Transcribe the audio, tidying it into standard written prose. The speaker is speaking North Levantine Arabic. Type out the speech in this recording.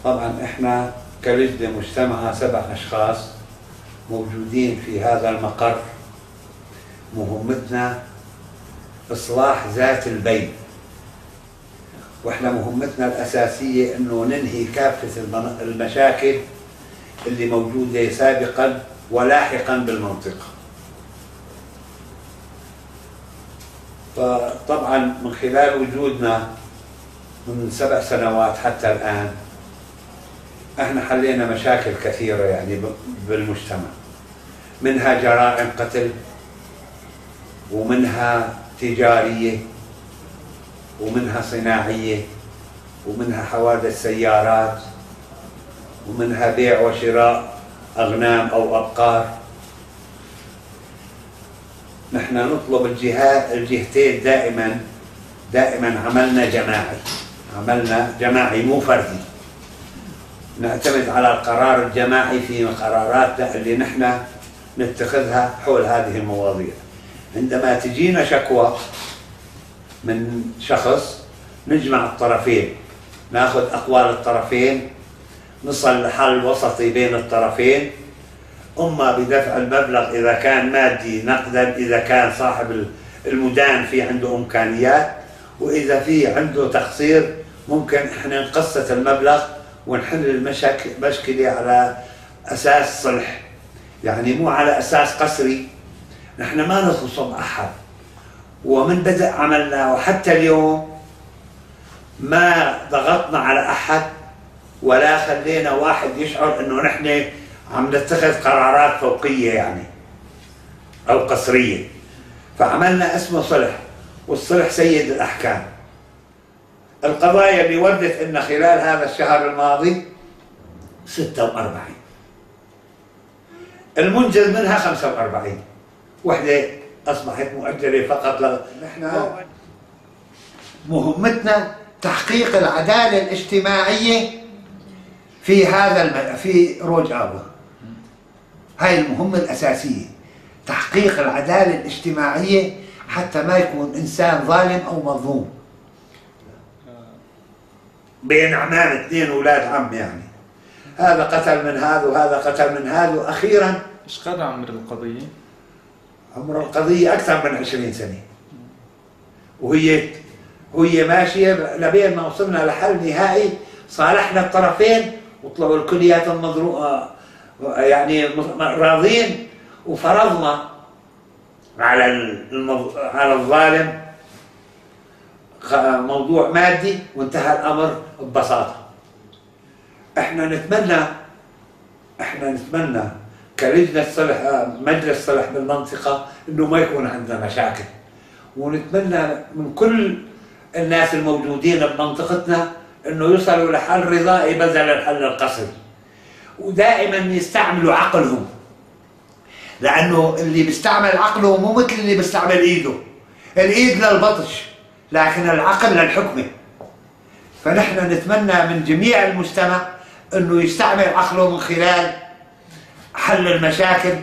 طبعا احنا كلجنة مجتمعة 7 أشخاص موجودين في هذا المقر، مهمتنا إصلاح ذات البين، واحنا مهمتنا الأساسية انه ننهي كافة المشاكل اللي موجودة سابقا ولاحقا بالمنطقة. فطبعا من خلال وجودنا من 7 سنوات حتى الآن احنا حلينا مشاكل كثيرة يعني بالمجتمع، منها جرائم قتل، ومنها تجارية، ومنها صناعية، ومنها حوادث سيارات، ومنها بيع وشراء أغنام أو أبقار. نحن نطلب الجهتين دائما دائما عملنا جماعي، عملنا جماعي مو فردي، نعتمد على القرار الجماعي في قراراتنا اللي نحن نتخذها حول هذه المواضيع. عندما تجينا شكوى من شخص نجمع الطرفين، ناخذ أقوال الطرفين، نصل لحل وسطي بين الطرفين، أما بدفع المبلغ إذا كان مادي نقدا، إذا كان صاحب المدان في عنده إمكانيات، وإذا في عنده تقصير ممكن إحنا نقسط المبلغ ونحل المشكلة على أساس صلح، يعني مو على أساس قسري. نحن ما نغصب أحد، ومن بدء عملنا وحتى اليوم ما ضغطنا على أحد ولا خلينا واحد يشعر إنه نحن عم نتخذ قرارات فوقية يعني أو قسرية. فعملنا اسمه صلح، والصلح سيد الأحكام. القضايا اللي وردت إن خلال هذا الشهر الماضي 46، المنجز منها 45، وحدة أصبحت مؤجلة فقط. نحن مهمتنا تحقيق العدالة الاجتماعية في هذا في روج آفا. هاي المهمة الأساسية، تحقيق العدالة الاجتماعية حتى ما يكون إنسان ظالم أو مظلوم. بين عمام 2 أولاد عم، يعني هذا قتل من هذا وهذا قتل من هذا، وأخيرا ايش قد عمر القضية؟ عمر القضية أكثر من 20 سنة، وهي ماشية لبين ما وصلنا لحل نهائي. صالحنا الطرفين وطلعوا الكليات المضروبة يعني راضين، وفرضنا على على الظالم موضوع مادي، وانتهى الأمر ببساطة. احنا نتمنى كلجنة صلح، مجلس صلح بالمنطقة، انه ما يكون عندنا مشاكل، ونتمنى من كل الناس الموجودين بمنطقتنا انه يوصلوا لحل رضائي بدل الحل القسري، ودائما يستعملوا عقلهم، لانه اللي بيستعمل عقله مو مثل اللي بيستعمل ايده. الايد للبطش لكن العقل للحكمة. فنحن نتمنى من جميع المجتمع انه يستعمل عقله من خلال حل المشاكل.